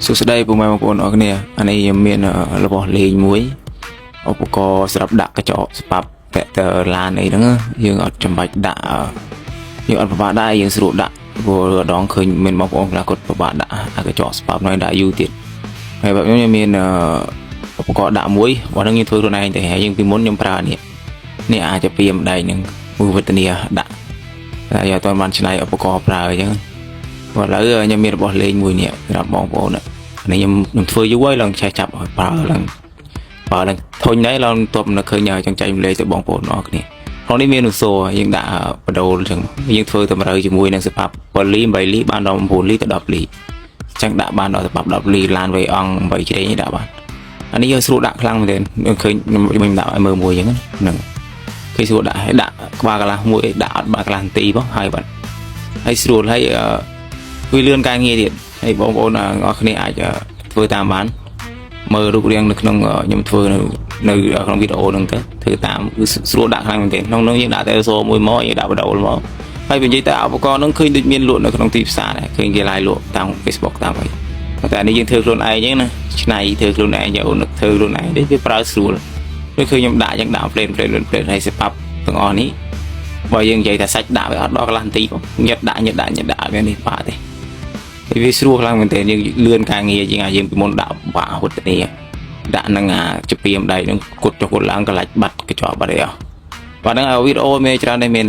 សួស្តីពុកម៉ែបងប្អូនអរគ្នាអានេះខ្ញុំមានរបស់លេងមួយឧបករណ៍សម្រាប់ដាក់កញ្ចក់ស្បាប់តាក់ទើឡានអីហ្នឹងយើងអត់ចាំបាច់ដាក់យើងអត់ពិបាកដែរយើងស្រួលដាក់ព្រោះម្ដងឃើញមានបងប្អូនខ្លះគាត់ពិបាកដាក់អាកញ្ចក់ស្បាប់នោះដាក់យូរទៀតហើយបែបខ្ញុំមានឧបករណ៍ដាក់មួយបើហ្នឹងយើងធ្វើខ្លួនឯងទៅហើយយើងពីមុនខ្ញុំប្រើនេះនេះអាចจะពីម្ដែងហ្នឹងមួយវេទនាដាក់តែយកអត់បានឆ្នៃឧបករណ៍ប្រើអញ្ចឹង បាទឥឡូវខ្ញុំមានរបស់លេងមួយនេះសម្រាប់បងប្អូននេះខ្ញុំធ្វើយូរហើយឡើងចេះចាប់ឲ្យប្រើឡើងប្រើឡើងធុញដែរឡើងទប់នៅឃើញចង់ចែកម្លែកទៅបងប្អូនអរគ្នាក្នុងនេះមានឧសយើងដាក់បដូលអញ្ចឹងយើងធ្វើតម្រូវជាមួយនឹងសបាប់7លី8លីបានដល់9លីទៅ10លីអញ្ចឹងដាក់បានដល់សបាប់10លីឡានវៃអង្គ8ជ្រេងដាក់បានអានេះយើងស្រួលដាក់ខ្លាំងមែនទែនខ្ញុំឃើញខ្ញុំដាក់ឲ្យមើលមួយអញ្ចឹងហ្នឹងគេស្រួលដាក់ឲ្យដាក់ក្បាលកន្លះមួយដាក់អត់បានកន្លះនាទីផងហើយបាទហើយស្រួលហើយអឺ វាលឿនការងារទៀតហើយបងប្អូនអរគ្នាអាចធ្វើតាមបានមើលរូបរាងនៅក្នុងខ្ញុំធ្វើនៅនៅក្នុងវីដេអូហ្នឹងទៅធ្វើតាមគឺស្រួលដាក់ខ្លាំងមែនទែនក្នុងហ្នឹងយើងដាក់តែសូមួយមកយើងដាក់បដូលមកហើយនិយាយទៅឧបករណ៍ហ្នឹងឃើញដូចមានលក់នៅក្នុងទីផ្សារដែរឃើញគេ live លក់តាម Facebook តាមអីតែអានេះយើងធ្វើខ្លួនឯងហ្នឹងណាឆ្នៃធ្វើខ្លួនឯងយកនឹកធ្វើខ្លួនឯងនេះវាប្រើស្រួលដូចឃើញខ្ញុំដាក់យ៉ាងដាក់ plane plane plane ហើយស្ប៉ាប់ទាំងអស់នេះបើយើងនិយាយថាសាច់ដាក់វាអត់ដល់កន្លះនាទីផងញាត់ដាក់ញាត់ដាក់ញាត់ដាក់អត់មាននេះបាក់ទេ ហើយវាស្រួលខ្លាំងមែនទែនយើងលឿនការងារជាងអាយើងពីមុនដាក់បាក់ហត់នេះដាក់នឹងអាចពីមដៃនឹងគត់ចុះគត់ឡើងកលាច់បាត់កញ្ចក់បាត់អីអស់បាទហ្នឹងវីដេអូមានច្រើនដែរមាន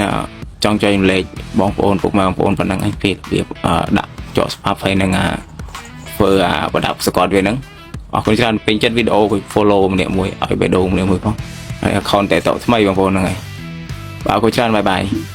ចង់ចែករំលែកបងប្អូនពុកម៉ែបងប្អូនប៉ុណ្ណឹងឯងពីរបៀបដាក់ចកស្បាប់ហើយនឹងអាធ្វើអាប្រដាប់សកត់វាហ្នឹងអរគុណច្រើនពេញចិត្តវីដេអូក៏ follow ម្នាក់មួយឲ្យបេះដូងម្នាក់មួយផងហើយ account តែតថ្មីបងប្អូនហ្នឹងហើយបាទអរគុណច្រើន bye bye.